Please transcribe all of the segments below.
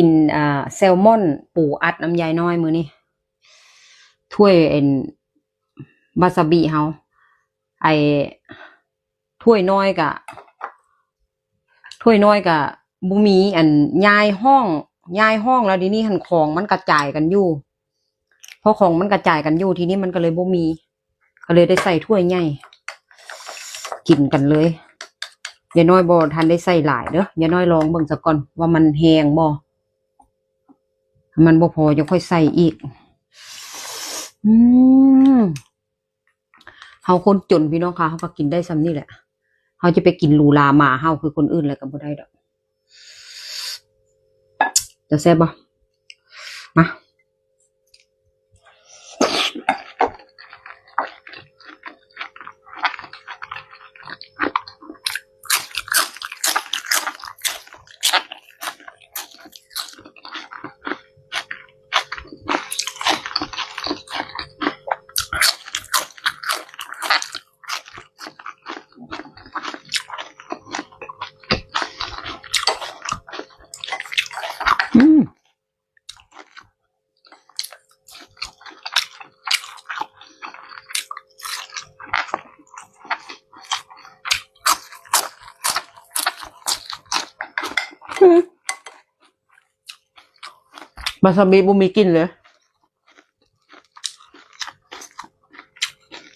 ກິນ ອ່າ ແຊລມອນປູອັດນຳຍາຍນ້ອຍມື້ນີ້. ຖ້ວຍອັນວາຊາບິເຮົາ ໄອ້ ຖ້ວຍນ້ອຍກະ ຖ້ວຍນ້ອຍກະບໍ່ມີ ອັນ ຍາຍຮ້ອງ ຍາຍຮ້ອງແລ້ວ ດຽວນີ້ຫັ້ນຂອງມັນກະຈາຍກັນຢູ່ ພໍຂອງມັນກະຈາຍກັນຢູ່ ທີນີ້ມັນກະເລີຍບໍ່ມີ ກະເລີຍໄດ້ໃສ່ຖ້ວຍໃຫຍ່ ກິນກັນເລີຍ. ຍາຍນ້ອຍບໍ່ທັນໄດ້ໃສ່ຫຼາຍເດີ້ ຍາຍນ້ອຍລອງເບິ່ງສາກ່ອນວ່າມັນແຮງບໍ່ ມັນບໍ່ພໍຈັ່ງຄ່ອຍໃສ່ອີກ. ອືມ ເຮົາຄົນຈົນພີ່ນ້ອງຄະ ເຮົາກະກິນໄດ້ຊ່ຳນີ້ແຫຼະ ເຮົາຈະໄປກິນຫຼູຫຼາມາເຮົາຄືຄົນອື່ນແລ້ວກະບໍ່ໄດ້ດອກ. ຈະແຊບບໍ່? ມາ. ອືມ ວາຊາບິບໍ່ມີກິ່ນເລີຍ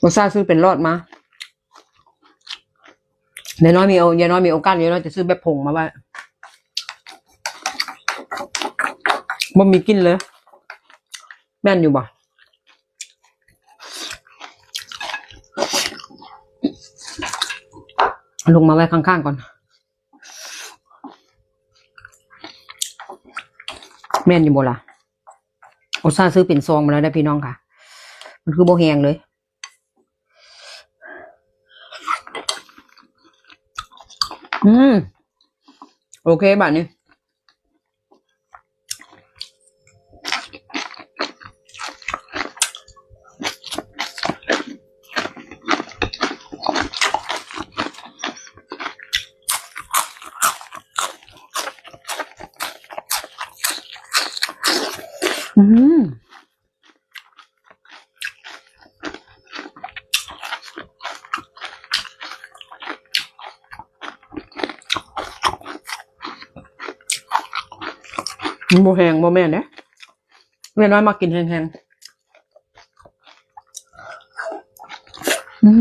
ອຸດສ່າຊື້ເປັນຫຼອດມາ. ຍາຍນ້ອຍມີໂອ ຍາຍນ້ອຍມີໂອກາດ ຍາຍນ້ອຍຈະຊື້ແບບຜົງມາໄວ້ ບໍ່ມີກິ່ນເລີຍ ແມ່ນຢູ່ບໍ່? ລົງມາໄວ້ຂ້າງໆກ່ອນ ແມ່ນຢູ່ບໍ່ລະ? ອຸດສ່າຊື້ເປັນຊອງມາແລ້ວເດີ້ພີ່ນ້ອງຄະ ມັນຄືບໍ່ແຮງເລີຍ. ອືມ ໂອເຄບາດນີ້. ອືມ ມັນບໍ່ແຮງ ບໍ່ແມ່ນເດ້ ແມ່ນ້ອຍມັກກິນແຮງໆ. ອືມ.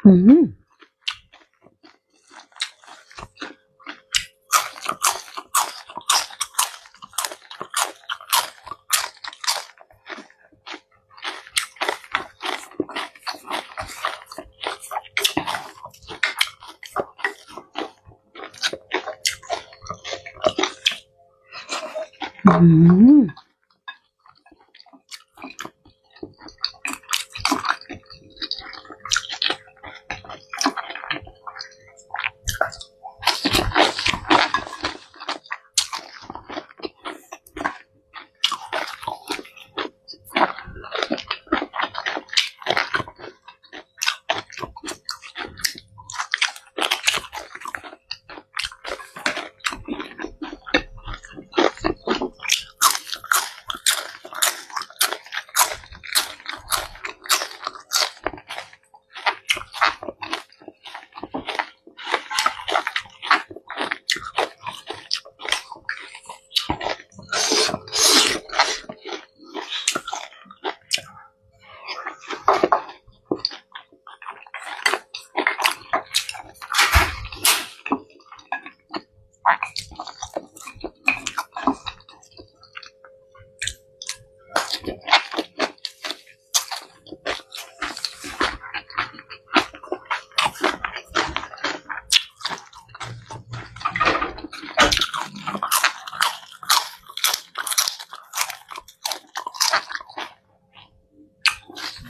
ອືມ. ອືມ. ອ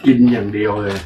กินอย่างเดียวเลย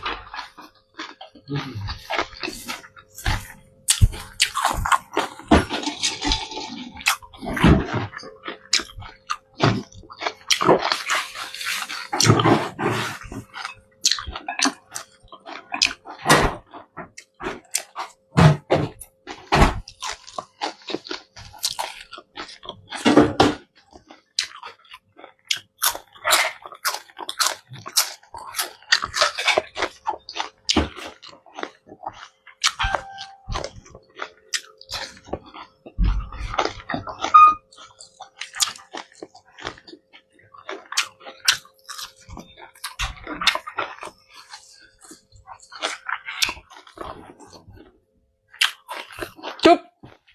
จุ๊บ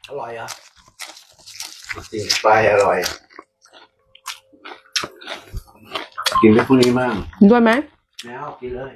อร่อยเหรอ ตีนปลายอร่อย กินไปพรุ่งนี้มั่ง ด้วยไหม แล้วกินเลย